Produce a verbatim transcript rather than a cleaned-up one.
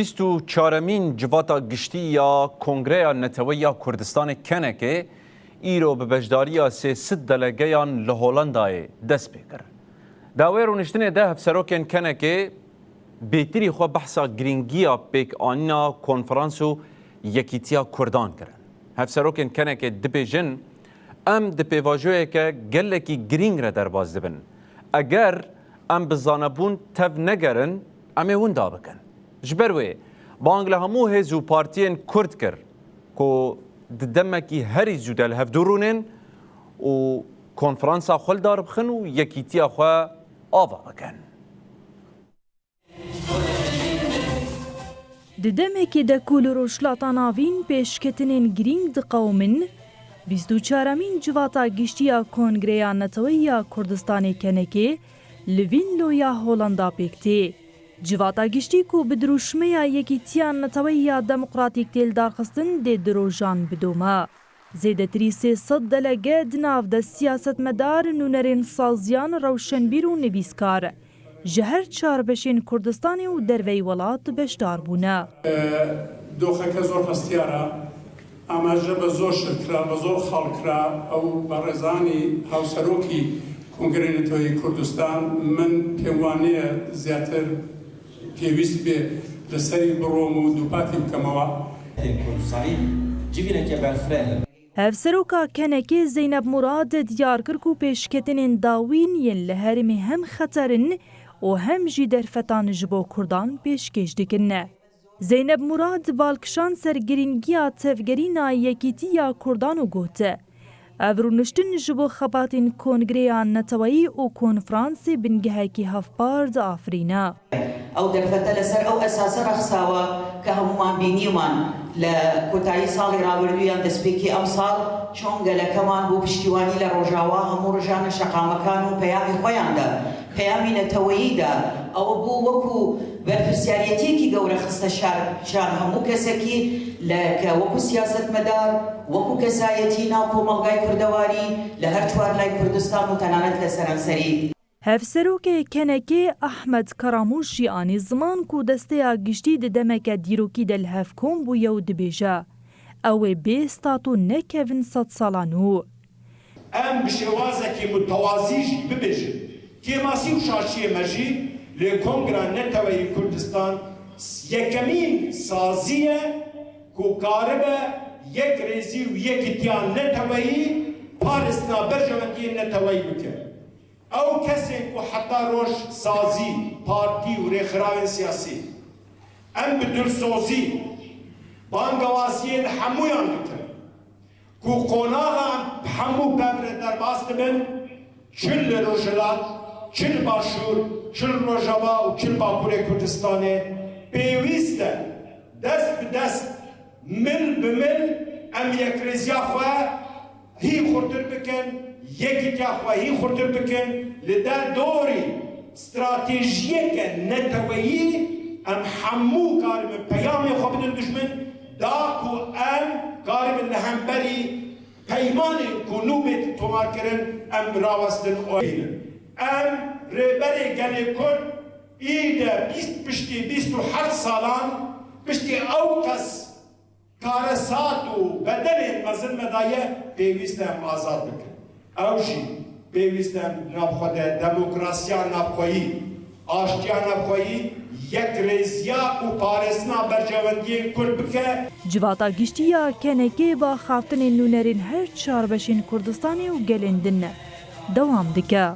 Bîst û çaremîn Civata Giştî ya Kongreya Neteweyî ya Kurdistanê, KNK'ê, îro bi beşdariya sê sed delegeyan li Holandayê dest pê kir. Di wê rûniştinê de hevserokên KNK'ê bêtirî xwe behsa girîngiya pêkanîna konferans û yekîtiya Kurdan kirin. Hevserokên KNK'ê dibêjin, em di pêvajoyeke gelekî girîng re derbas dibin. Eger em bi zanebûn tev negerin, em ê winda bikin. Ji ber wê bang li hemû hêz û partiyên Kurd kir ku di demekî herî zû de li hev dû rûnên û konferansa xwe li dar bixin û yekîtiya xwe ava bikin. Di demekê de ku li Rojhilata Navîn pêşketinên girîng diqewimin, bîst û çaremîn Civata Giştî ya Kongreya Neteweyî ya Kurdistanê, KNK'ê, li Venlo ya Holanda pêk tê. Civata giştî ku bi dirûşmeya Yekîtiya Neteweyî ya Demokratîk tê lidarxistin dê du rojan bidome. Zêdetirî sê sed delege di nav de siyasetmedar, nûnerên saziyan, rewşenbîr û nivîskar ji her çar beşên Kurdistanê û derveyî welat beşdar bûne. Doxeke zor hestiyar e. Amaje be zor şirkira, be zor xalkira, ew berêzanî hawserokî Kongrê Neteweyî Kurdistan, min pêwanê ye zêtir pêwîst bê li serî birom û dûpatî bikemewa. Ên Kurdistanî civîneke berfireh in. Hevseroka KNK'ê Zeyneb Murad diyar kir ku pêşketinên dawîn yên li herêmê hem xeter in û hem jî derfetan ji bo Kurdan pêşkêş dikin. Zeyneb Murad bal kişand ser girîngiya tevgerîna yekîtî ya Kurdan û got, Ev rûniştin ji bo xebatên Kongreya Neteweyî û Konferansê bingehekî hevpar diafirîne. Ew derfete li ser ew esase rexsawe ke hemûman bîniman li kotayî salê rabirdûyan destpêkê emsal çond gelekeman bo piştîwanî li Rojawa hemû rijan li şeqamekan û peyamê xweyan de, peyamê neteweyî de, ew bû wekû berpirsiyariyetiyekî gewre xiste şan hemû kesekî, li ke wekû siyasetmedar, wekû kesayetî nav komelgay kurdewarî li her çar lay Kurdistan û tenanet li seranserî. Hevserokê KNK'ê Ahmed Karamûş jî anî ziman ku desteya giştî di demeke dîrokî de li hev kom bûye û dibêje, Ew ê bê stato nekevin sedsalan û. Em bi şêwazekî mutewazî jî bibêjin, kêmasî û şaşiyê me jî lê Kongra Neteweyî Kurdistan yekemîn sazî ye ku karibe yekrêzî û yekîtiya neteweyî parêstina berjewendiyên neteweyî bike. Ew kesên ku heta roj sazî, partî û rêxirawên siyasî em bi dilsozî bangewaziyê li hemûyan dikin ku qonaxa em hemû bev re derbas dibin, çi li Rojhilat, çi li Başûr, çi li Rojava û çi li Bakurê Kurdistanê pêwîst e dest bi dest, mil bi mil em yekrêziya xwe hî xurtir bikin, yekîtiya xwe hî xurtir bikin, li derdorî stratejiyeke neteweyî em hemû karibin peyamê xwe bidin dijmin, da ku em karibin li hemberî peymanên ku nû bê tomarkirin em rawestin û bînin. Em rêberê gelê Kurd î de bîst piştî bîst û heft salan piştî ew qas karesat û bedelên mezin me daye, pêwîst e em azad bikin. Ew jî pêwîst e em navxwe de demokrasiya navxweyî, aştiya navxweyî, yekrêziya û parêstina berjewendiyên Kurd bike. Civata giştî ya KNK'ê bi axaftinên nûnerên her çar beşên Kurdistanê û gelên din dewam dike.